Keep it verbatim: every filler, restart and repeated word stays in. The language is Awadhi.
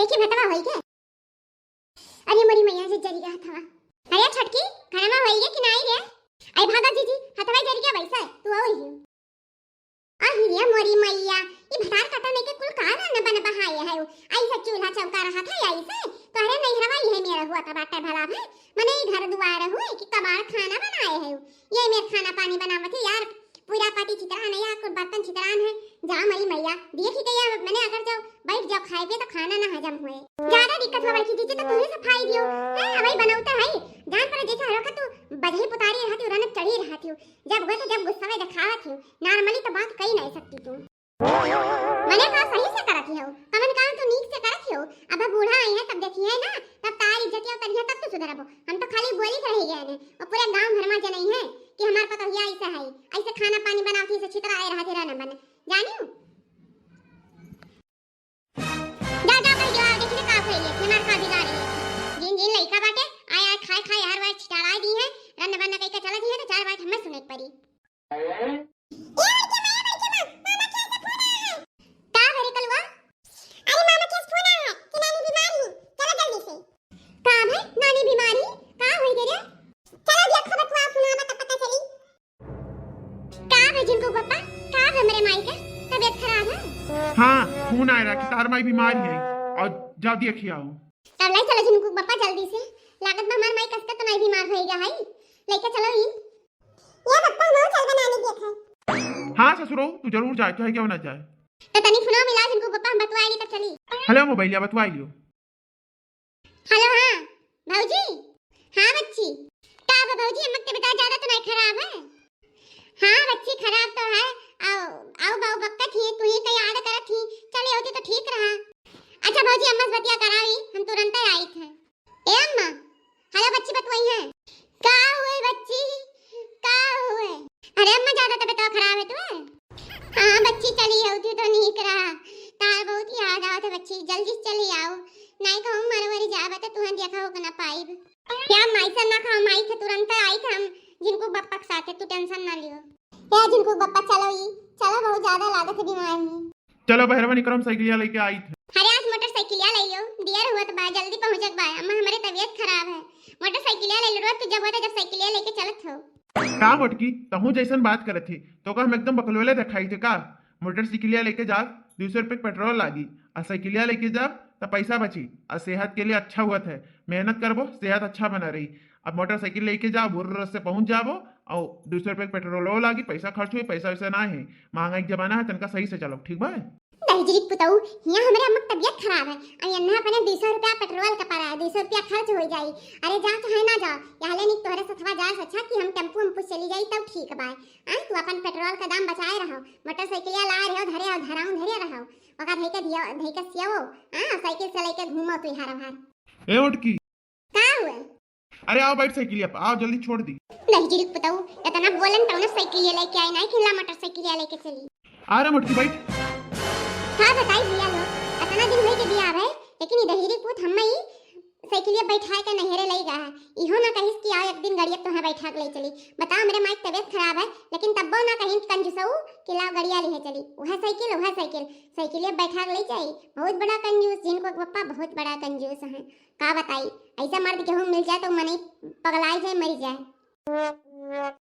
देखी भतवा होई के। अरे मोरी मैया जे जरी गया हथवा। अरे छोटकी, खाना होई गे कि नाई रे? आई भागा जीजी, हथवा जरी गया वैसा है, तू आओ ही। अरे मोरी मैया, ई भतार कटा नहीं के कुल का ना बन बहाए है। ऐसा चूल्हा चौका रहा था ऐसे, तोहरे नहीं हवा ये मेरा हुआ था बाटे भला है। मने ई घर दुआर हुए कि कबाड़ खाना बनाए है। ये मेर खाना पानी बनावत है यार, पूरा पाती छितरान है या कुल बर्तन छितरान है। जा मरी मैया, देखी के यार, मने अगर जाओ, बैठ जाओ खाए पे तो खाना ना हजम होए। ज्यादा दिक्कत हो बड़की जीजी तो तुम्हें सफाई दियो। हैं, अबई बनावता है। जान पर जैसे हर वक्त तू बजही पुतारी रहती हो, रनक चढ़ी रहती हो। जब हुए तो जब गुस्सा में दिखावत हो। Normally तो बात कही नहीं सकती तू। मने का सही से करत हो, कमन काम तो नीक से करत हो। अब बूढ़ा आई है तब देखी है ना, तब तार इज्जत या करिए तब तो सुधरबो। हम तो खाली बोली रह गए ने, और पूरे गांव भर में जनई है कि हमार पतोहिया ऐसे है, ऐसे खाना पानी बनावती से छितरा आए रहते रहना बन। जानियो? जा, जा, भाई, जा, देखी ना का भइल है, हमार का बिगाड़ी है। जिन, जिन लइका बाटे, आय, आय, खाए, खाए, हर बार छिटारा दी है, रन्न बन्न कइके चला दी है, तो चार बात हमें सुने के पड़ी। ए, बड़के माँ, बड़के माँ, मामा के से फोन आया है। का भरे कलुआ? अरे, मामा के से फोन आया है कि नानी बीमार ही, चलो जल्दी से। का भे, नानी बीमार ही? का होई गे रे? चलो, देखो बतवा, फोन आवा, तब पता चली। का भे झिनकू पापा, का भे हमरे माई के तबीयत खराब है? हाँ, फोन आए रहा कि तार माई बीमार है और जाओ देखी आओ। तब लाई चलो झिनकू पापा जल्दी से, लागत बा हमार माई कसके तो नहीं बीमार होई गा है, लेके चलो ही। ये पापा, हम चल बनाने देख है। हाँ ससुरो, तू जरूर जाए, चाहे क्यों ना जाए। तो तनी फोन मिला झिनकू पापा, हम बतवाई ली तब चली। हेलो मोबाइलिया, बतवाई लियो। हेलो, हाँ भौजी। हाँ बच्ची, का बा भौजी, अम्मा के तबीयत ज्यादा तो नहीं खराब है? हाँ बच्ची, खराब तो है। आओ, आओ बाऊ बक्कत ही, तू ही का याद करत ही, चले होती तो ठीक रहा। अच्छा भौजी, अम्मा से बतिया कराई, हम तुरंत आई थे। ए अम्मा, हेलो बच्ची, बतवाई है। का हुए बच्ची, का हुए? अरे अम्मा, ज्यादा तबीयत खराब है तुम्हें? हाँ बच्ची, चली आओ, तू तो नीक रहा। तार बहुत याद आवत है बच्ची, जल्दी से चली आओ, नहीं कहूँ मर वरी जाबा तो तुहन देखा हो के ना पाइब। क्या माई से ना खाओ, माई थे तुरंत आई थे हम, झिनकू बप्पा के साथ है, तू tension ना लियो। क्या झिनकू बप्पा, चलो ई, चलो, बहुत ज्यादा लागत है बीमार ही। चलो बहरवा निकरम, साइकिलिया लेके आई थे। अरे आज मोटरसाइकिलिया ले लियो, दियर हुआ तो बा, जल्दी पहुँचक बा, अम्मा हमारे तबीयत खराब है, मोटरसाइकिलिया ले लो, रोज तू जब होता जब साइकिलिया लेके चलत हो। का मोटकी, तहूँ जैसन बात करत ही, तो का हम एकदम बकलोले देखाई थे का? मोटरसाइकिलिया लेके जाब, दो सौ रुपये के पेट्रोल लागी, और साइकिलिया लेके जाब, तो पैसा बची, और सेहत के लिए अच्छा हुआ थे। मेहनत करबो, सेहत अच्छा बना रही। अब मोटरसाइकिल लेके जाब, उर्र से पहुँच जाबो, और दो सौ रुपये के पेट्रोलो लागी, पैसा खर्च हुई, पैसा वैसा ना है, महंगाई के जमाना है, तनका सही से चलो, ठीक बा? दहिजरी पुतऊ, हियाँ हमरे अम्मा के तबीयत खराब है, और यन्ना अपने दो सौ रुपया पेट्रोल का पड़ा है, दो सौ रुपया खर्च हो जाई। अरे जा चाहे ना जाओ, यहले निक तोहरे सथवा जाए से अच्छा कि हम टेम्पू उम्पू से चली जाई तब ठीक बा। आ, तू अपन पेट्रोल का दाम बचाए रहो, मोटरसाइकिलिया लाए रहो, धरे हो, धराऊं धरे रहो, ओका धई के दियो, धई के सियाओ, आ, साइकिल से लेके घूमो तू हर हर। ए मोटकी, का हुए? अरे आओ, बैठ साइकिलिया पे, आओ, जल्दी छोड़ दी। दहिजरी पुतऊ, इतना बोलन तौने साइकिलिया लेके आई, नहीं खिला मोटरसाइकिलिया लेके चली। आ रे मोटकी, बैठ। हाँ बताई भैया लोग, इतना दिन होई के बियाह है, लेकिन ई दहिजरी पूत हम्मे ई साइकिलिया बैठाए के नैहरे लई गा है। इहो ना कहिस कि आओ एक दिन गड़िया तोहे बैठा के ले चली। बताओ, हमरे माई के तबीयत खराब है, लेकिन तब्बो ना कहीं कंजूसऊ कि लाओ गड़िया लिहे चली। वह साइकिल, वह साइकिल, साइकिलिया बैठा के ले जाई। बहुत बड़ा कंजूस, झिनकू के पप्पा बहुत बड़ा कंजूस है। का बताई, ऐसा मर्द केहू मिल जाए तो मनई पगलाई जाए, मरी जाए।